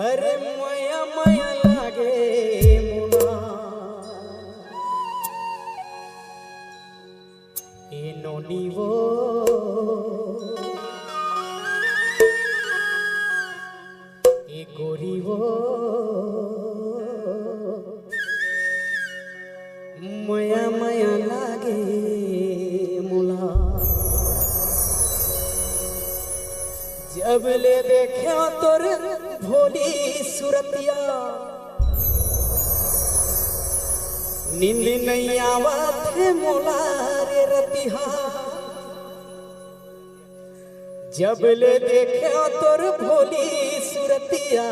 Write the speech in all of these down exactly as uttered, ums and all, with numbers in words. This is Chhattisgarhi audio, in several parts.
अरे मया मया लागे मोला, ए नोनी वो, ए गोरी वो, मया मया लागे मोला। जब ले देखे तोर भोली सुरतिया, नींद नहीं आवत हे मोला रे रतिहा। जब ले देखे तोर भोली सुरतिया,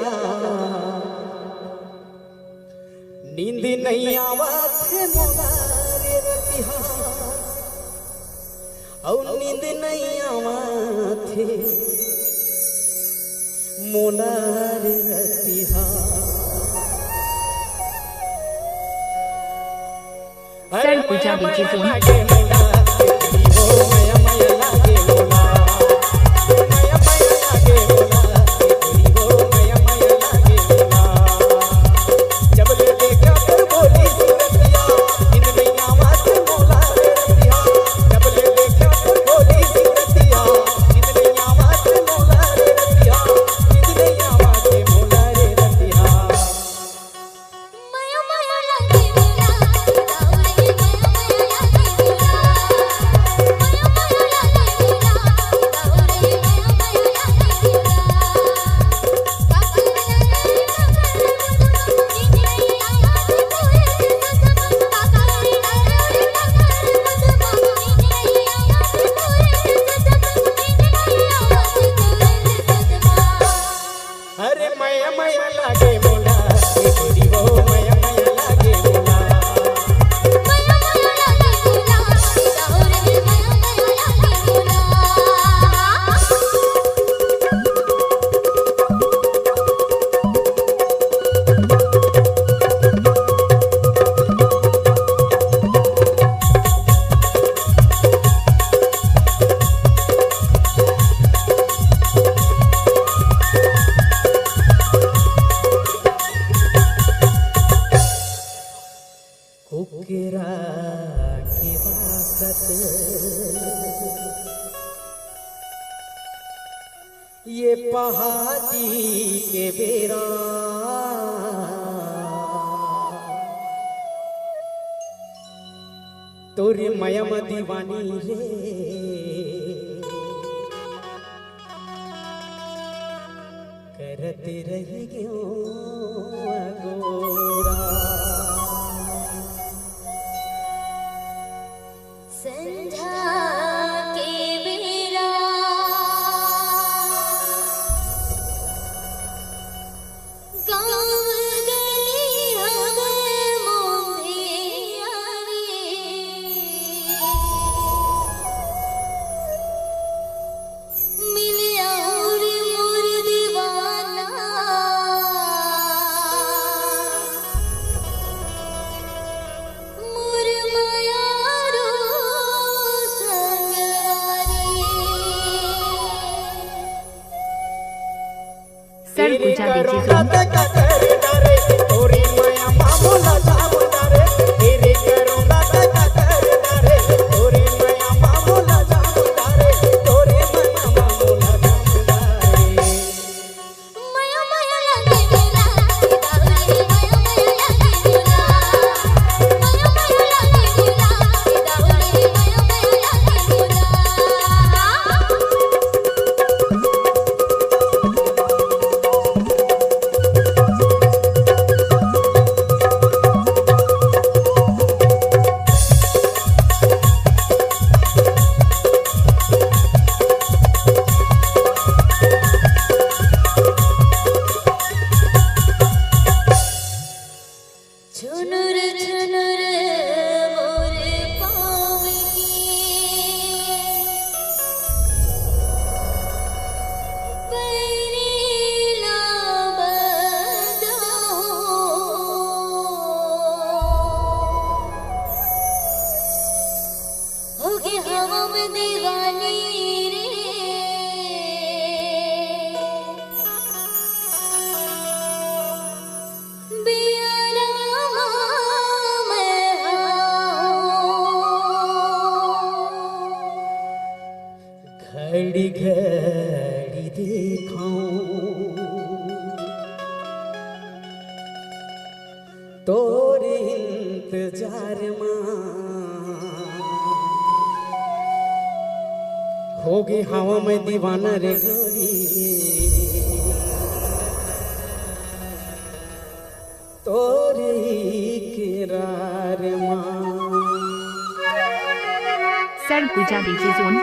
नींद नहीं आवत हे मोला रे रतिहा, अउ नींद नहीं आवत हे मोला रे रतिहा। Sir, पूजा दीजिए। अरे मया मया लागे मोला, ए गोरी वो मया मया लागे मोला। कुकरा के बासत ये पहाती के बेरा, तोरे मया म दीवानी रे। करत रहि गेंव अगोरा। संझा के बेरा गाँव गली हवय मोंधिया रे। मिले अउ रे मोर दीवाना, मोर मयारू संगवारी। Sir, पूजा दीजिए। तोर इंतजार मा होगे हवा मैं दीवाना रे गोरी। तोरे इकरार मा। सरगुजा डीजे जोन।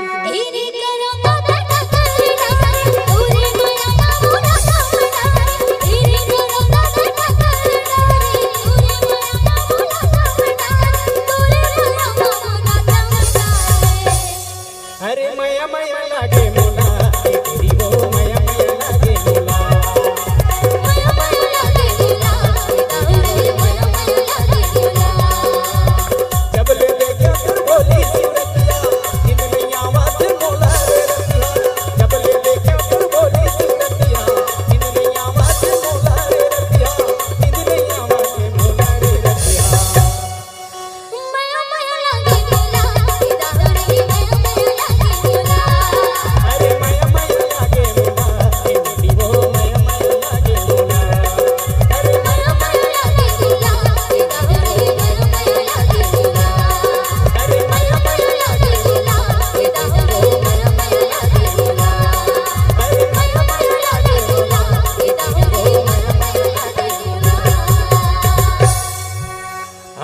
अरे मया मया लागे मोला, ए गोरी हो मया मया लागे मोला। मया मया लागे मोला, ए गोरी हो मया मया लागे मोला। जब ले देखे तोर भोली सूरतिया, नींद नइ आवत मोला रे रतिया। जब ले देखे तोर भोली सूरतिया, नींद नइ आवत मोला रे रतिया। नींद नइ आवत मोला रे रतिया।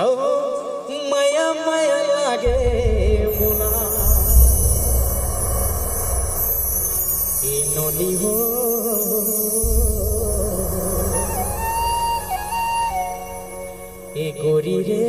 अहो मया मया लागे मोला, ए नोनी हो, ए गोरी रे।